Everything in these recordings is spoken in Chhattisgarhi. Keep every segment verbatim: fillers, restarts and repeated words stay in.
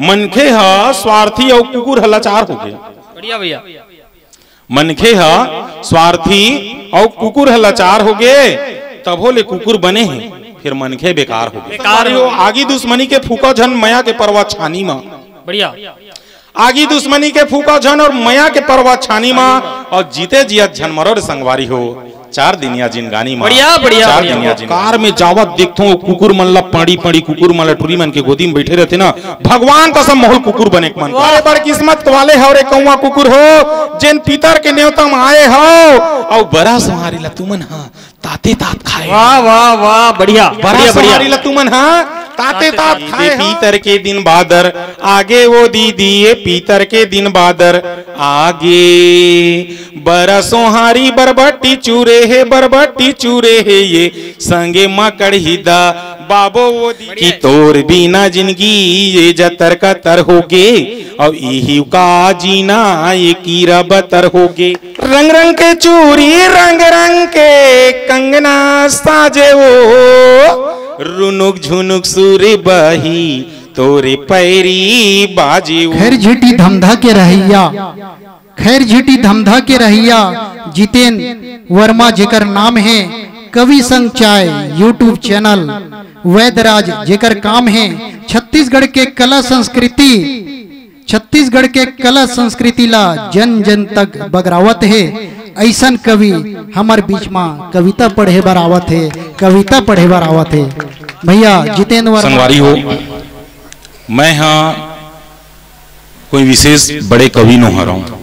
मनखे ह स्वार्थी अउ कुकुर ह लाचार होगे। बढ़िया भैया। मनखे ह स्वार्थी अउ कुकुर ह लाचार होगे, तभो ले कुकुर बने हे, फिर मनखे बेकार होगे। बेकार हो। आगी दुश्मनी के फूका झन, मया के परवा छानी म। बढ़िया। आगी दुश्मनी के फूका झन अउ मया के परवा छानी म, अउ जीते जियत झन मरो रे संगवारी हो। चार दिन या जिनगानी म। बढ़िया, बढ़िया, चार बढ़िया। दिन या जिनगानी। कार में जावत देखथों, कुकुर मन ला पाड़ी पाड़ी, कुकुर मन ला टुरी मन के गोदी में बैठे रहते ना, भगवान कसम मोहल कुकुर बने के मन। वाह। बड़े बड़ किस्मत वाले हव रे कौवा कुकुर हो, जेन पीतर के नेवता म आए हव, अउ बरा सोहारी ला तुमन ह ताते तात खाए। वाह, वाह, वाह, बढ़िया, बरा बढ़िया, बढ़िया। सोहारी ला तुमन ह ताते तात खाए हव। पीतर के दिन बादर आगे वो दीदी, ये पीतर के दिन बादर आगे। बरा सोहारी बरबट्टी चूरे हे, बरबट्टी चूरे हे ये, संगे म कढ़ी दा बाबो वो दी। कि तोर बिना जिनगी ये जतर कतर होगे, अउ इही का जीना ये कीरा बतर होगे। रंग रंग के चूरी, रंग रंग के कंगना साजे वो, रुनुक झुनुक सुर बही तोरे पैरी बाजे वो। खैर झिटी धमधा के रहैया, खैर झिटी धमधा के रहैया जितेन वर्मा जेकर नाम हे, कवि संग चाय YouTube चैनल, वैदराज जेकर काम हे, छत्तीसगढ़ के कला संस्कृति, छत्तीसगढ़ के कला संस्कृति ला जन जन तक बगरावत हे। अइसन कवि हमर बीच मा कविता पढ़े बर आवत हे, कविता पढ़े बर आवत हे। भैया जितेंद्र वर्मा। संगवारी हो, मैं हा कोई विशेष बड़े कवि नो हरंव।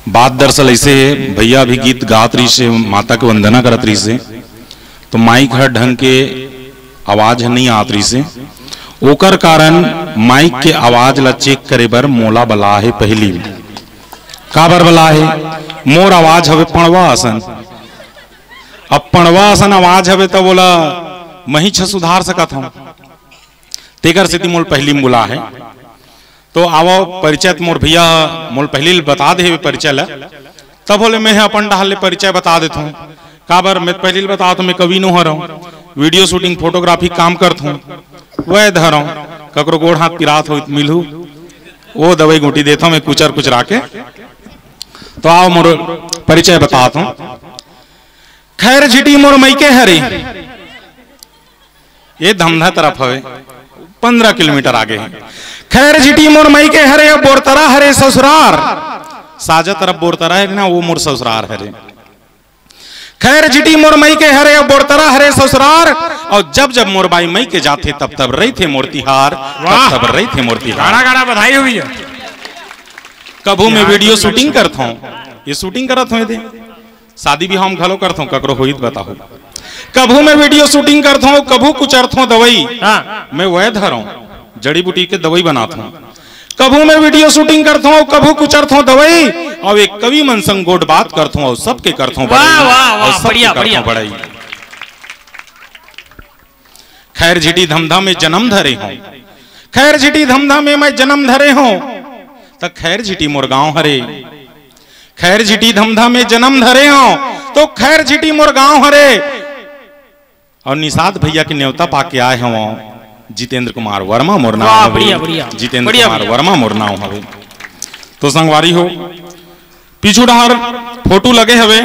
बात दरअसल ऐसे हे, भैया भी गीत गात रहिस हे, माता के वंदना करत रहिस हे, तो माइक हर ढंग के आवाज ह नइ आत रहिस हे। ओकर कारण माइक के आवाज ला चेक करे बर मोला बला हे पहिली। काबर बला हे? मोर आवाज हवे पड़वा असन। अब पड़वा असन आवाज हवे, त ओला महिच सुधार सकत हंव। तेकर सेती मोल पहिली म बुला हे। तो आवव, परिचय त मोर भैया मोल पहिली ल बता दे हे परिचय ल, तभो ले मैं ह अपन डहर ले परिचय बता देथंव। काबर मैं त पहिली ल बतात हंव, मैं कवि नो हरंव, video shooting photography काम करथंव, वैद हरंव, ककरो गोड़ हाथ पिरात होही त मिलहू, वो दवाई गोटी देथंव मैं कुचर कुचरा के। तो आवव मोर परिचय बतात हंव। खैर झिटी मोर मइके हरे, ये धमधा तरफ हवे, पंद्रह किलोमीटर आगे हे। खैर झिटी मोर मइके हरे, अउ बोरतरा हरे ससुरार। साजा तरफ बोरतरा हे ना, वो मोर ससुरार हरे। खैर झिटी मोर मइके हरे, अउ बोरतरा हरे ससुरार। अउ जब जब मोर बाई मइके जाथे, तब तब रहिथे मोर तिहार, वाह। तब तब रहिथे मोर तिहार। गाड़ा गाड़ा बधाई हो भैया। कभू मैं video shooting करथंव, ये shooting करत हंव एदे। शादी बिहाव म घलो करथंव, ककरो होही त बताहू। कभू मैं video shooting करथंव, कभू कुचरथंव दवई। हाँ। मैं वैद हरंव, जड़ी बूटी के दवई बनाथंव। कभू मैं video shooting करथंव, कभू कुचरथंव दवई, अउ एक कवि मन संग गोठ बात करथंव, अउ सबके करथंव वाह, बड़ई, वाह, अउ वाह, सबके बढ़िया, करथंव बढ़िया। बड़ई। खैर झिटी धमधा में जनम धरे हंव, खैर झिटी धमधा में मैं जनम धरे हंव, त खैर झिटी मोर गांव हरे। खैर झिटी धमधा में जनम धरे हंव, तो खैर झिटी मोर गांव हरे। अउ निषाद भैया के नेवता पाके आए हंव, जितेंद्र कुमार वर्मा मोर नांव वाह, हवे। बढ़िया, बढ़िया। जितेंद्र बढ़िया, कुमार बढ़िया। वर्मा मोर नांव हवे। तो संगवारी हो, पीछू डहार फोटो लगे हवे,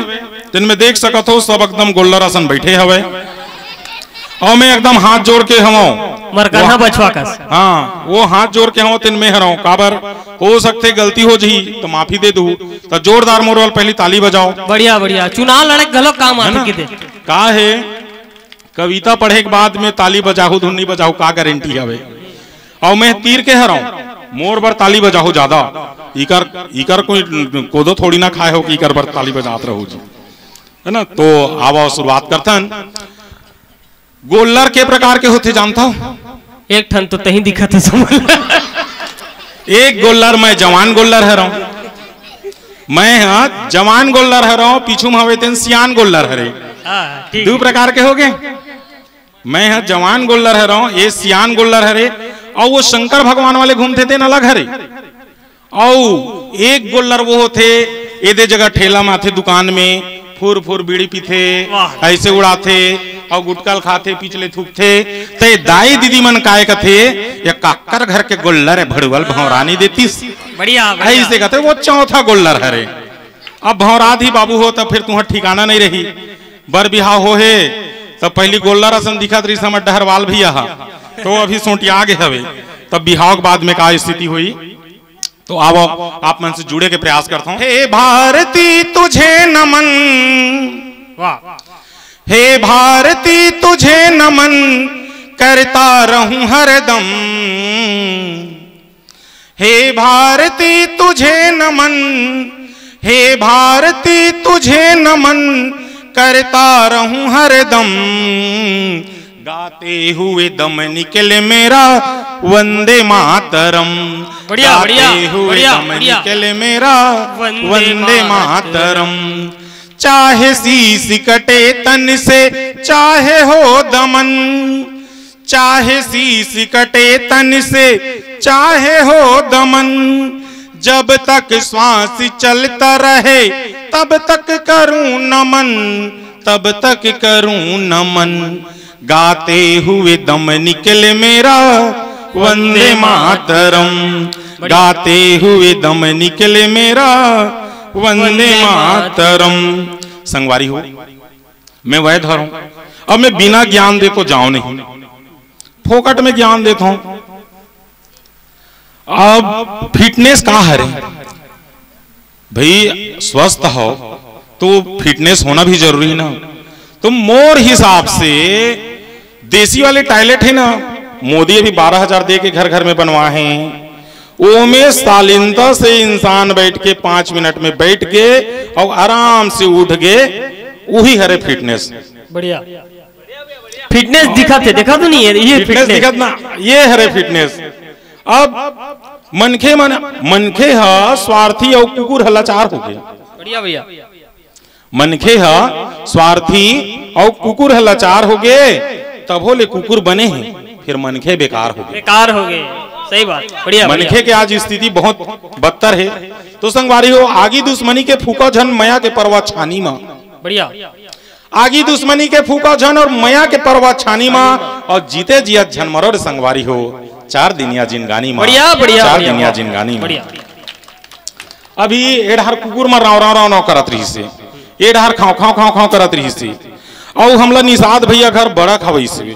तेन में देख सकत हो, सब एकदम गोल्लर असन बैठे हवे। अउ मैं एकदम हाथ जोड़ के हवंव। मरकरहा वो बछवा कस। हाँ, वो हाथ जोड़ के हवंव, तेन में हरंव। काबर, हो सकथे गलती हो जही, तो माफी दे दू। तो जोरदार मोर वाला पहली ताली बजाओ। बढ़िया, बढ़िया। चुनाव लड़े के घलो काम है आथे ना? किते। का हे, कविता पढ़े के बाद में ताली बजाहू, धुन नहीं बजाहू, का गारंटी हवे? अउ मैं तीर के हरंव, मोर बर ताली बजाहू ज्यादा। इकर, इकर कोई कोदो थोड़ी ना खाए हो कि इकर बर ताली बजात रहू जी, है ना? तो आवा शुरुआत करथन। गोल्लर के प्रकार के होथे जानथव? एक ठन तो तहीं दिखत हे समझ। एक गोल्लर मैं जवान गोल्लर हरंव, मैं ह जवान गोल्लर हरंव, पीछू म हवे तेन सियान गोल्लर हरे। हाँ, ठीक। दू प्रकार के होगे। मैं ह जवान गोल्लर हरंव, ये सियान गोल्लर हरे, अउ वो शंकर भगवान वाले घूमथे तेन अलग हरे। अउ एक गोल्लर वो होथे, एदे जगह ठेला म आथे दुकान में, फुर फुर बीड़ी पीथे, वाह। ऐसे उड़ाथे, अउ गुटका ल खाथे, पीछ ले थूकथे। ते दाई दीदी मन काय कथे, "ये काकर घर के गोल्लर हे, भड़ुवल भौंरा नइ देतिस।" बढ़िया, बढ़िया। ऐसे कथे, "वो चौथा गोल्लर हरे।" अब भौंरा दी बाबू हो, तब फिर तुंहर ठिकाना नइ रही। बर बिहाव हो हे, तब पहली गोल्लर असन दिखत रहिस हमर डहरवाल भैया हा, तो अभी सोंटिया गे हवे, तब बिहाव के बाद में का स्थिति होई? तो आवो, आप मन से जुड़े के प्रयास करता हूँ। हे भारती तुझे नमन, वाह। हे भारती तुझे नमन, करता रहूं हरदम। हे भारती तुझे नमन, हे भारती तुझे नमन, करता रहूं हरदम। गाते हुए दम निकले मेरा वंदे मातरम। बढ़िया, गाते बढ़िया, हुए बढ़िया, दम बढ़िया। निकले मेरा वंदे वंदे मातरम। मातरम। चाहे शीश कटे तन से, चाहे हो दमन, चाहे शीश कटे तन से, चाहे हो दमन, जब तक श्वास चलता रहे, तब तक करूं नमन, तब तक करूं नमन। गाते हुए दम निकले मेरा वंदे मातरम, गाते हुए दम निकले मेरा वंदे मातरम। संगवारी हो, मैं वैद हरंव। अब मैं बिना ज्ञान दे तो जांव नहीं, फोकट में ज्ञान देथंव। अब फिटनेस का हरे भाई, स्वस्थ हो तो फिटनेस होना भी जरूरी ना। तो मोर हिसाब से देसी वाले टॉयलेट हे ना, मोदी अभी बारह हजार दे के घर घर में बनवाए हे, ओमे शालीनता से इंसान बैठ के पांच मिनट में बैठ के अउ आराम से उठ के, उही हरे फिटनेस। बढ़िया। फिटनेस दिखत हे, देखा तो नहीं है ये फिटनेस फिटनेस। दिखत ना, ये हरे फिटनेस। अब मनखे मन, मनखे ह स्वार्थी अउ कुकुर ह लाचार हो गे। बढ़िया भैया। मनखे ह स्वार्थी अउ कुकुर ह लाचार हो गे, तभो ले कुकुर बने हे, फिर मनखे बेकार हो गे। बेकार हो गे। सही बात, बढ़िया, बढ़िया। मनखे के आज स्थिति बहुत बदतर हे। तो संगवारी हो, आगी दुश्मनी के फूका झन, मया के परवा छानी मा। बढ़िया। आगी दुश्मनी के फूका झन अउ मया के परवा छानी मा, अउ जीते जियत झन मरो रे संगवारी हो, चार दिनिया जिनगानी मा। बढ़िया, बढ़िया, चार बढ़िया, दिनिया वाह। जिनगानी मा। बढ़िया। अभी ए डहर कुकुर मन राव राव राव राव करत रहिस हे, ए डहर खांव खांव खांव खांव करत रहिस हे, अउ हमला निषाद भैया घर बरा खवइस हे,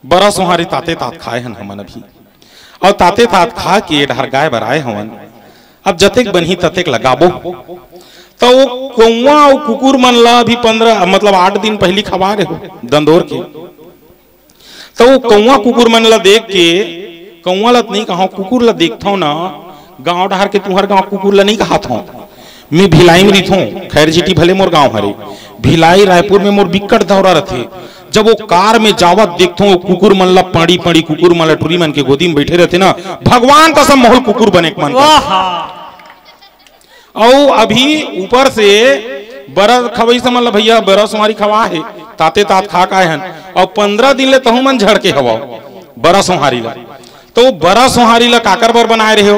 बरा सोहारी ताते तात खाए हन हमन अभी। अउ ताते तात खा के ए डहर गाय बर आए हवन। अब जतेक बनही ततेक लगाबो। त ओ कौवा अउ कुकुर मन ला अभी पंद्रह, मतलब आठ दिन पहिली खवा रहे हो दंदोर के। त ओ कौवा कुकुर मन ला देख के, कौवा ला त नहीं कहा, कुकुर ला देखथव ना, गांव डहर के तुंहर गांव कुकुर ला नहीं कहाथव। मैं भिलाई में रहिथों, खैर जीटी भले मोर गांव हरे, भिलाई रायपुर में मोर बिक्कट दौरा रथे। जब वो कार में जावत देखथों, वो कुकुर मन ला पाड़ी पाड़ी, कुकुर मन ला टुरी मन के गोदी में बैठे रहते ना, भगवान कसम मोहल कुकुर बने के मन करथे। वाह। अउ अभी ऊपर से बरा खवई समझ ला भैया, बरा सोहारी खवा हे, ताते तात खा के आए हन, अउ पंद्रह दिन ले तहू मन झड़ के हवा बरा सोहारी ला। तो बरा सोहारी ला काकर बर बनाए रहे हो?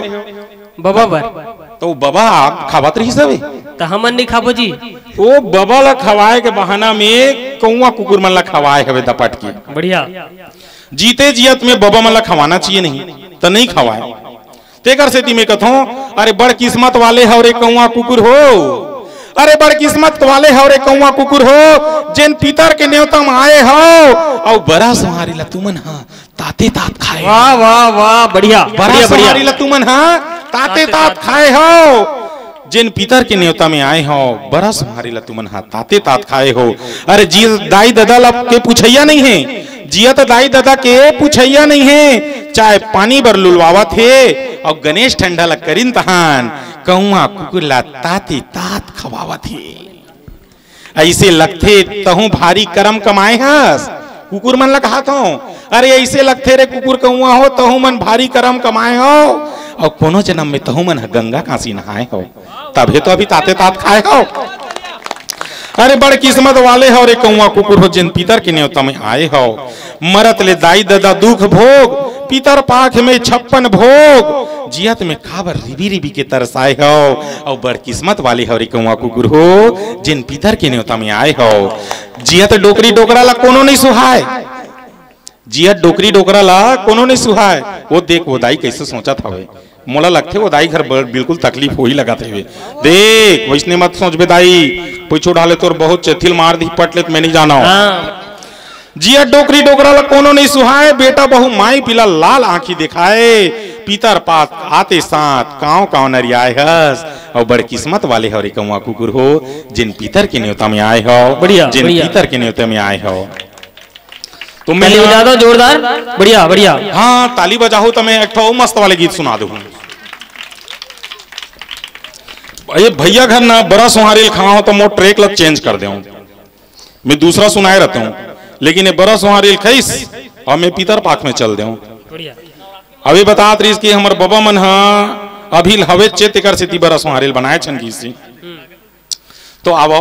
बबा बर। तो बबा आप खावत रहिस हवे? त हमन नहीं खाबो जी। ओ बबा ला खवाए के बहाना में कौवा कुकुर मन ला खवाए हवे दपट के। बढ़िया। जीते जियत में बबा मन ला खवाना चाहिए नहीं, त नहीं खवाए। तेकर सेती मैं कथों, अरे बड़ किस्मत वाले हव रे कौवा कुकुर हो, अरे बड़ किस्मत वाले हव रे कौवा कुकुर हो, जेन पितर के नेवता म आए हव, अउ बरा सोहारी ला तुमन ह ताते तात खाए। वाह, वाह, वाह, बढ़िया, बरा बढ़िया, बढ़िया। सोहारी ला तुमन ह ताते तात खाए हव, जेन पितर के नेवता में आए हव, बरा सोहारी ला तुमन ह ताते तात खाए हो। अरे जी, दाई ददा ला के पूछैया नहीं हे, जियत दाई ददा के पूछैया नहीं हे, चाय पानी बर लुलवावत हे, अउ गणेश ठंडा ला करिन तहान, कौवा कुकुर ला ताते तात खवावत हे। ऐसे लगथे तहूं भारी करम कमाए हस, कुकुर मन ला कहाथों। अरे ऐसे लगथे रे कुकुर कौवा हो, तहूं मन भारी करम कमाए हो, अउ कोनो जन्म में तहूं मन ह गंगा कांसी नहाए हो, तभे तो अभी ताते तात खाए हो। अरे बड़ किस्मत वाले हो रे कौवा कुकुर हो, जेन पितर के नेवता में आए हो। मरत ले दाई ददा दुख भोग, पितर पाख में छप्पन भोग, जियत में काबर रिबी रिबी के तरसाए हव। अउ बड़ किस्मत वाले हव रे कौआ कुकुर हो, जेन पितर के नेवता में आए हव। जियत डोकरी डोकरा ला कोनो नहीं सुहाय, जियत डोकरी डोकरा ला कोनो नहीं सुहाय। वो देख, वो दाई कैसे सोचत हवे। मोला लगथे वो दाई घर बर-, बिल्कुल तकलीफ होही लगत हवे। देख, वैसने मत सोचबे दाई, कुछ उठा ले तोर बहुत चेथिल मार दी पट ले त मैं नहीं जाना हूँ। हाँ। जियत डोकरी डोकरा ला कोनो नहीं सुहाय, बेटा बहू माई पिला लाल आंखी दिखाए। पितर पाख आते साथ कांव कांव नरियाए हस। अउ बड़ किस्मत वाले हव रे कौआ कुकुर हो, जेन पितर के नेवता में आए हव, बढ़िया, जेन बढ़िया। पितर के नेवता में आए हव। तो मैं ताली बजा दो जोरदार, बढ़िया, बढ़िया। हाँ, ताली बजाहू तो मैं एक ठो मस्त वाले गीत सुना दूँ। ये भैया घर ना बरा सोहारी ल खाओ तो मोर ट्रैक ला चेंज कर देहूँ। मैं दूसरा सुनाए रहता हूँ, लेकिन ये बरा सोहारी ल खाइस अउ मैं पितर पाख में चल देहूँ। बढ़िया। अभी बतात रहिस कि हमर बबा मन ह अभी ल हवे चेत कर सेती बरा सोहारी ल बनाए छन गीस। तो आवो,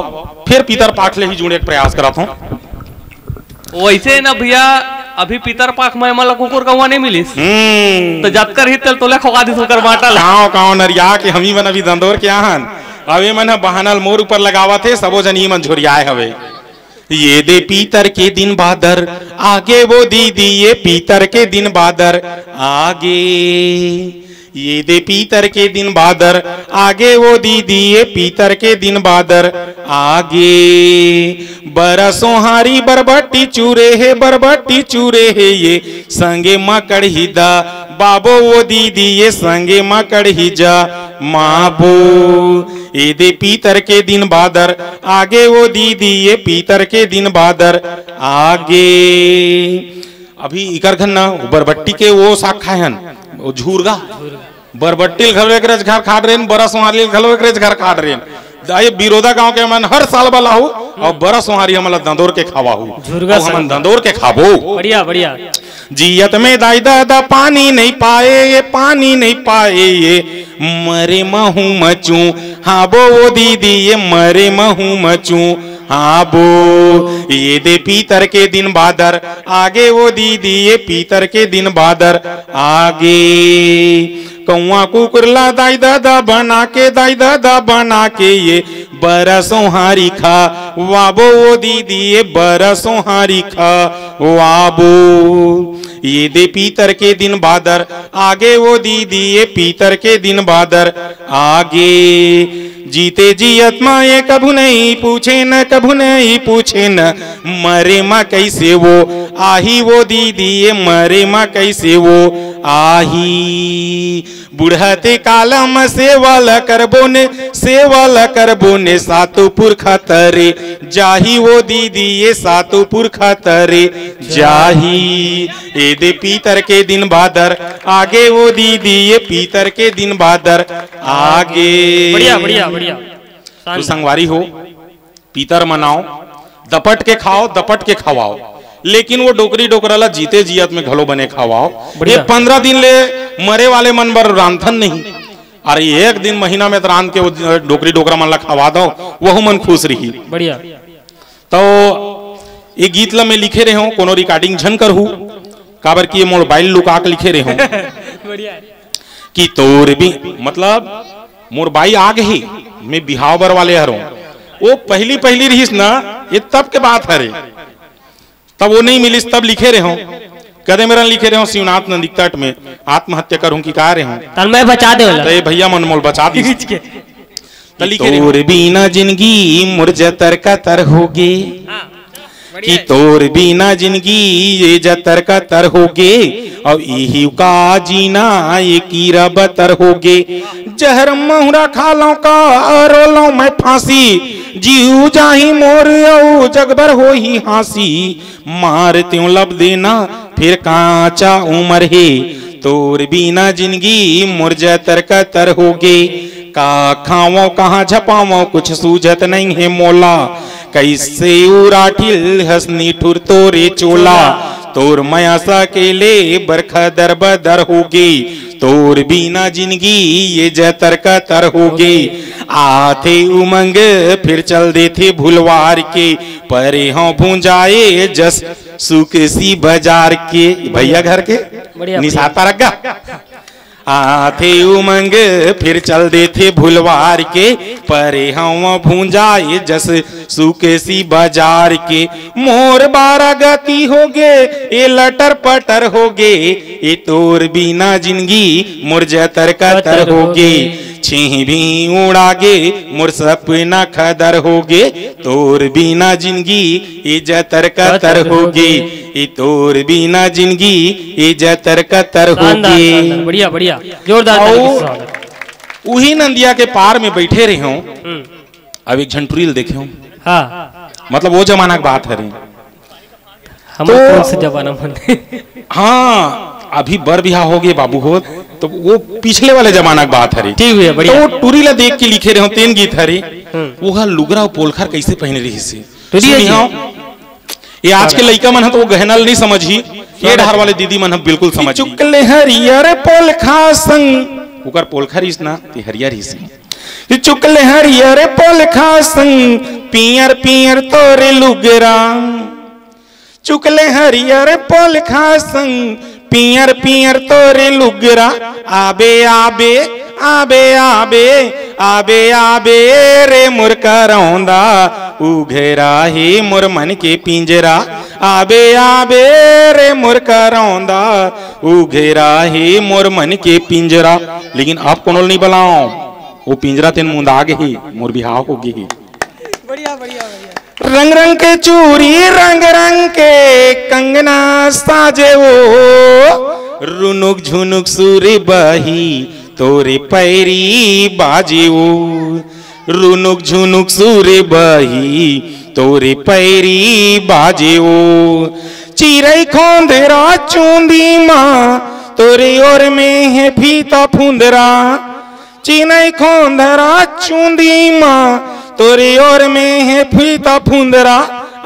फिर पितर पाख ले ही जुड़े के प्रयास करत हूँ। वैसे ना भैया, अभी पितर पाख में हमला कुकुर कौआ नहीं मिलिस। हम्म। तो जतकर ही तेल तोला खवा दिस ओकर बाटा ला। कांव कांव नरिया के हमी मन अभी दंदोर के आहन। अब ये मन ह बहाना ल मोर ऊपर लगावत हे, सबो जन ही मन झोरियाए हवे। ये दे पीतर के दिन बादर, आगे वो दीदी, ये पीतर के दिन बादर, आगे। ये दे पीतर के दिन बादर, आगे वो दीदी, ये पीतर के दिन बादर, आगे। बरा सोहारी बरबट्टी चूरे हे, बरबट्टी चूरे हे, ये संगे मा कढ़ी दा बाबो वो दीदी, ये संगे मा कढ़ी जा माबो। ये दे पीतर के दिन बादर, आगे वो दीदी, ये पीतर के दिन बादर, आगे। अभी इकर घन ना बरबट्टी के वो साग खाए हन, वो झूरगा। बरबट्टी ल घलो एक रेच घर खाट रेन, बरा सोहारी ल घलो एक रेच घर खाट रेन। ये बिरोदा गांव के मन हर साल बलाहू अउ बरा सोहारी हमला दंदोर के खवाहू। झुरगा अउ हमन संग। दंदोर के खाबो। बढ़िया, बढ़िया। जियत में दाई दादा पानी नहीं पाए, ये पानी नहीं पाए, ये मरे महू मचू। हाँ बो वो दीदी, ये मरे महू मचू। हाँ बो, ये दे पीतर के दिन बादर, आगे वो दीदी, ये पीतर के दिन बादर, आगे। कौआ कुकुर ला दाई दादा बना के, दाई दादा बना के, ये बरा सोहारी खा वाबो वो दीदी, ये बरा सोहारी खा वाबो। ये दे पीतर के दिन बादर, आगे वो दीदी, ये पीतर के दिन बादर, आगे। जीते जियत मा ये कभू नहीं पूछे न, कभू नहीं पूछे न, मरे मा कैसे वो आही वो दीदी, ये मरे मा कैसे वो आही। बुढ़ते काल म सेवा ल करबो ने, सेवा ल करबो ने, सातु पुरखा तरे जाही वो दीदी, ये सातु पुरखा तरे जाही। ए दे पीतर के दिन बादर, आगे वो दीदी, ये पीतर के दिन बादर, आगे। बढ़िया, बढ़िया, बढ़िया। तो संगवारी हो, पीतर मनाओ, दपट के खाओ, दपट के खवाओ, लेकिन वो डोकरी डोकरा ला जीते जियत में घलो बने खवाओ। बढ़िया। ये पंद्रह दिन ले मरे वाले मन बर रांधथन नहीं, अरे एक दिन महीना में त रांध के वो डोकरी डोकरा मन ला खवा दो, वहू मन खुश रही। बढ़िया। तो ये गीत ला मैं लिखे रहे हूँ, कोनो recording झन करहू, काबर कि ये मोर बाई ल लुका के लिखे रहे हूँ। बढ़िया। कि तोर भी, मतलब, मोर बाई आ गही, मैं बिहाव बर वाले हरों। वो पहली पहली रहिस ना, ये तब के बात हरे, तब वो नहीं मिलिस, तब लिखे रहे हूँ। कदे मेरा लिखे रहे हूँ शिवनाथ नदी तट में आत्महत्या करूँ कि का रहे हूँ। तन मैं बचा दे वाला। तो ये भैया मन मोल बचा दी। खींच के। त लिखे रहे हूँ। तोर बिना जिंदगी मोर जतर कतर होगे। हाँ। कि तोर बिना जिंदगी ये जतर कतर होगे, अउ इही का जीना ये कीरा बतर होगे। जहर महुरा खा लौं का, रो लौं मैं फांसी, जीव जाही मोर अउ जगबर होही हाँसी। मार त्यों लब देना फिर कांचा उमर हे, तोर बिना जिंदगी मोर जतर कतर होगे। का खावों कहाँ झपावों कुछ सूझत नहीं है मोला, कैसे उराठिल हसनी ठुर तोरे चोला। तोर मया सकेले बरखा दर बदर होगे, तोर बिना जिंदगी ये जतर कतर होगे। आथे उमंग फिर चल देथे भुलवार के, परे हों भुंजाए जस सुकसी बाजार के। भैया घर के बढ़िया, निशाता रख गा। आथे उमंग फिर चल देथे भुलवार के, परे हों भुंजाए जस सुकसी बाजार के। मोर बारा गति होगे, ए लटर पटर होगे, ए तोर बिना जिंदगी मोर जतर कतर होगे। छेह भी उड़ागे, मोर सपना खदर होगे, तोर बिना जिंदगी ए जतर कतर होगे, ए तोर बिना जिंदगी ए जतर कतर होगे। बढ़िया, बढ़िया, जोरदार ताली के साथ। उही नंदिया के पार में बैठे रहे हों, हम्म। अब एक झन टुरी ल देखे हों। हाँ। मतलब वो जमाना के बात हरे। हमर तो कौन से जमाना मन? हाँ, अभी बर बिहाव होगे बाबू हो, तो वो पिछले वाले जमाना के बात हरे। ठीक है, बढ़िया। तो वो टुरी ला देख के लिखे रहे हों, तेन गीत हरे। हम्म। वो ह लुगरा अउ पोलखा कइसे पहिने रहिस हे। टुरी सुनी जी। हो, ये आज के लइका मन ह तो वो गहना ल नहीं समझही, ये डहर वाले दीदी मन ह बिल्कुल समझही। चुकले हरियर पोलखा संग, ओकर पोलखा रहिस ना, ते हरियर रहिस। चुकले हरियर पोलखा संग, पियर पियर तोरे लुगरा। चुकले हरियर पोलखा संग, पियर पियर तोरे लुगरा। आबे आबे, आबे आबे, आबे आबे रे मोर करौंदा, उघेरा हे मोर मन के पिंजरा। आबे आबे रे मोर करौंदा, उघेरा हे मोर मन के पिंजरा। लेकिन अब कोनो ल नहीं बलाओं, वो पिंजरा तेन मुंदा गे हे, मोर बिहाव होगे हे। बढ़िया, बढ़िया, बढ़िया। रंग रंग के चूरी, रंग रंग के कंगना साजे वो, रुनुक झुनुक सुर बही तोरे पैरी बाजे वो, रुनुक झुनुक सुर बही तोरे पैरी बाजे वो। चिरई खोंदरा चूंदी मा, तोरे ओर में हे फीता फुंदरा। चिरई खोंदरा चूंदी मा, तोरे ओर में हे फीता फुंदरा।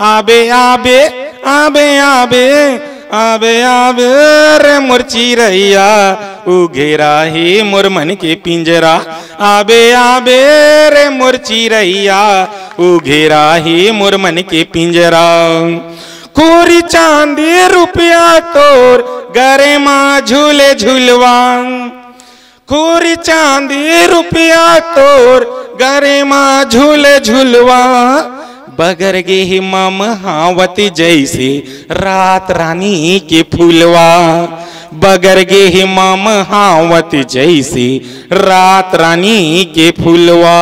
आबे आबे, आबे आबे, आबे आबे रे मोर चिरैया, उघेरा हे मोर मन के पिंजरा। आबे आबे रे मोर चिरैया, उघेरा हे मोर मन के पिंजरा। कोरी चांदी रुपया तोर, गरे मा झूले झुलवा। कोरी चांदी रुपया तोर, गरे मा झूले झुलवा। बगर गे हे मम हावत जैसे रात रानी के फुलवा। बगर गे हे मम हावत जैसे रात रानी के फुलवा।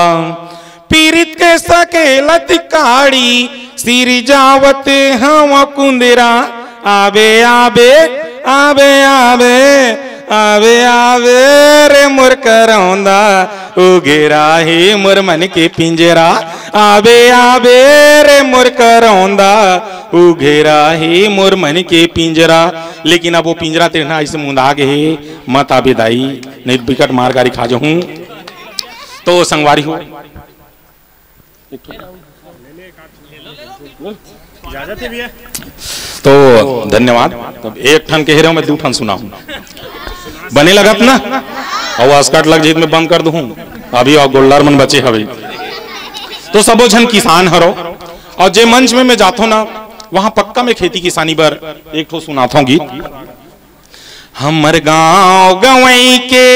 पीरित के सकेलत काड़ी, सिरजावत हवा कुंदरा। आबे आबे, आबे आबे, आबे आबे रे मोर करौंदा, उघेरा हे मोर मन के पिंजरा। आबे आबे रे मोर करौंदा, उघेरा हे मोर मन के पिंजरा। लेकिन अब वो पिंजरा तेरना अइसे मुंदा गे हे, मत आबे दाई, नहीं तो बिकट मार गारी खा जाहूं। तो संगवारी हो, इजाजत हे भैया। तो धन्यवाद। तब एक ठन कहे रहे हो, मैं दू ठन सुनाहूं। बने लगत ना? अउ स्कर्ट लग जाही त मैं बंद कर दूहूं। अभी अउ गोल्लर मन बचे हवे। तो सबो झन किसान हरो, अउ जे मंच में मैं जाथों ना, वहां पक्का मैं खेती किसानी बर एक ठो सुनाथों गीत। हमर गांव गंवई के,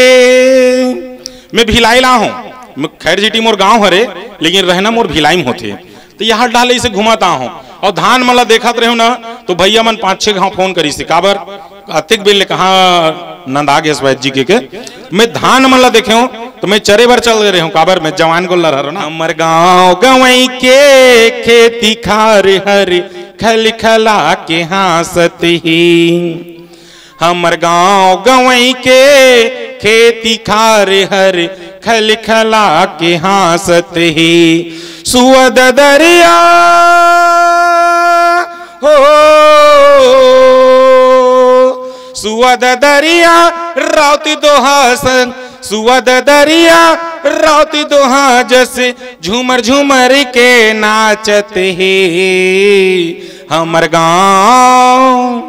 मैं भिलाई ला हूं, मैं खैर जीटी मोर गांव हरे, लेकिन रहना मोर भिलाई में होथे। तो यहां डाले इसे घुमाता हूं, अउ धान मन ला देखत रहे हो ना, तो भैया मन पांच छह घाव फोन करिस हे, काबर अतेक बेर ले कहां नंदा गेस वैद्य जी के, के मैं धान मन ला देखे हूं, तो मैं चरे बर चल रहे हूं, काबर मैं जवान गोल्लर हरो ना। हमर गांव गंवई के खेती खार हर खलखला के हांसत ही। हमर गांव गंवई के खेती खार हर खलखला के हांसत हे। सुअद दरिया हो, सुअद दरिया राउत दोहा संग, सुअद दरिया राउत दोहा जस झूमर झूमर के नाचत हे। हमर गांव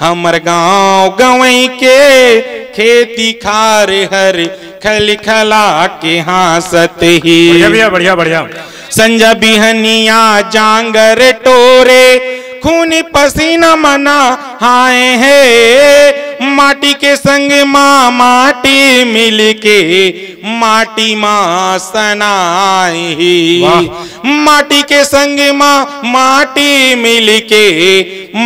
हमर गांव गंवई के खेती खार हर खलखला के हाँसत ही। बढ़िया भैया, बढ़िया, बढ़िया। संझा बिहनिया जांगर टोरे, खून पसीना मना हाय हे। माटी के संग मा माटी मिलके माटी मा सनाए ही। वाह। माटी के संग मा माटी मिलके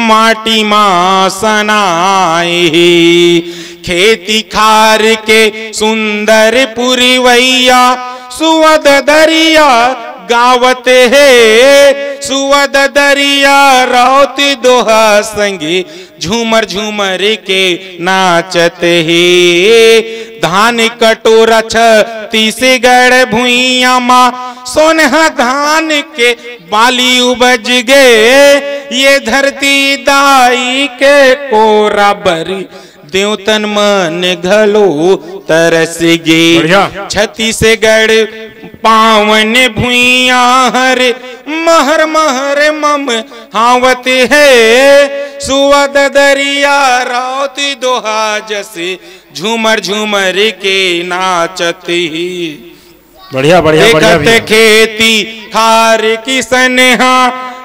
माटी मा सनाए ही। खेती खार के सुंदर पुरवैया, सुवद दरिया गावत हे। सुवद दरिया राउत दोहा संगी झूमर झूमर के नाचत हे। धान कटोरा छत्तीसगढ़ भुइयां मा, सोनहा धान के बाली उपज गे। ये धरती दाई के कोरा बरी, देवतन मन घलो तरस गे। बढ़िया। छत्तीसगढ़ पावन भुइयां हर, महर महर मम हावत हे। सुवद दरिया राउत दोहा जस, झूमर झूमर के नाचत ही। बढ़िया, बढ़िया, बढ़िया देखत भैया। खेती खार किसन हा,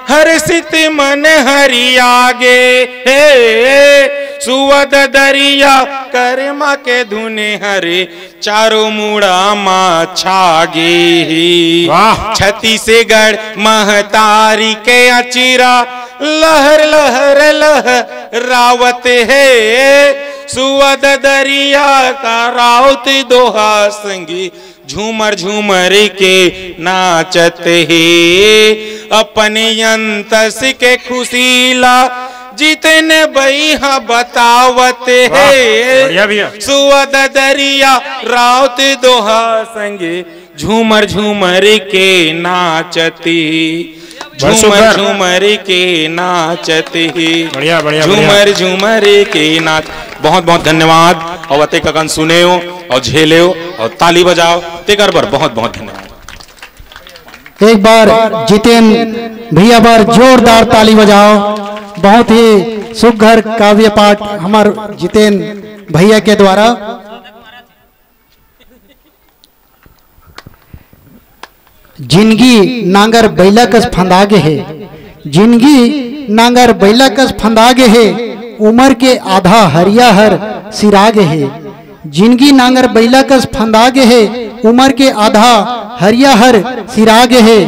हर्षित मन हरिया गे हे। सुवद दरिया करमा के धुन हरे, चारों मुड़ा मा छा गे ही। वाह। छत्तीसगढ़ महतारी के अचिरा लहर लहर लहरावत हे। सुवद दरिया का राउत दोहा संगी झूमर झूमर के नाचत हे। अपन अंतस के खुशी ला जितेन बई हा बतावत हे। बढ़िया भैया। सुवद दरिया राउत दोहा संगे झूमर झूमर के नाचत ही। बस झूमर ऊपर। झूमर के नाचत ही। बढ़िया, बढ़िया, बढ़िया। झूमर झूमर के नाच। बहुत बहुत धन्यवाद। और अतेक अकन सुनेव और झेलेव और ताली बजाव, तेकर बर बहुत बहुत धन्यवाद। एक बार जितेन भैया बर जोरदार ताली बजाव। बहुत ही सुघर काव्य पाठ हमर जितेन भैया के द्वारा। जिनगी नांगर बइला कस फंदा गे हे, जिनगी नांगर बइला कस फंदा गे हे, उमर के आधा हरिया हर सिरा गे हे। जिनगी नांगर बइला कस फंदा गे हे, उमर के आधा हरिया हर सिरा गे हे।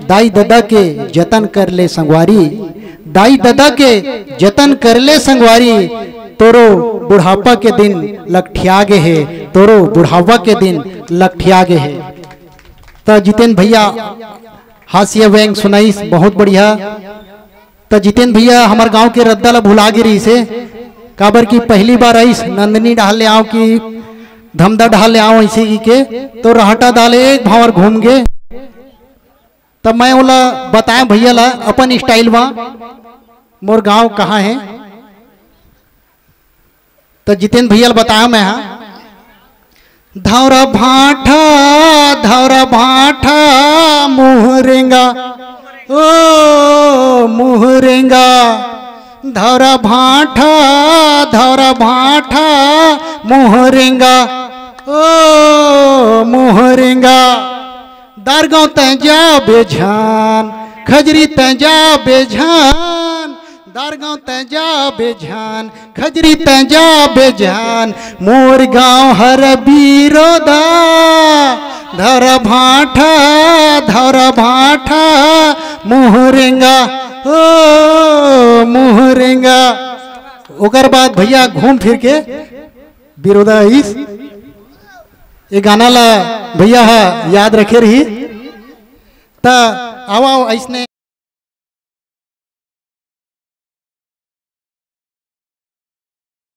दाई ददा के जतन कर ले संगवारी, दाई ददा के जतन कर ले संगवारी, तोरो बुढ़ापा के दिन लकठिया गे हे, तोरो बुढ़ापा के दिन लकठिया गे हे। त जितेन भैया हास्य व्यंग सुनाइस, बहुत बढ़िया। त जितेन भैया हमर गांव के रद्दा ला भुला गे रहिस हे, काबर कि पहली बार आइस नंदनी डहार ले आंव कि धमदा डहार ले आंव, अइसे कहिके तो रहटा दाले एक भांवर घूम गे। तब मैं ओला बताएं भैया ला अपन style मा, मोर गांव कहाँ हे। त जितेन भैया ल बताया मैं हा। धौरा भाठा, धौरा भाठा, मुहरेंगा, ओ मुहरेंगा। धौरा भाठा, धौरा भाठा, मुहरेंगा, ओ मुहरेंगा। दारगांव तैं जा बेझान, खजरी तैं जा बेझान, दारगांव तैं जा बेझान, खजरी तैं जा बेझान, मोर गांव हर बिरोदा। धर भाठा, धर भाठा, मुहरेंगा, ओ मुहरेंगा। ओकर बाद भैया घूम फिर के बिरोदा आइस। ये गाना ला भैया हा याद रखे रही। त आवा, आवा, अइसने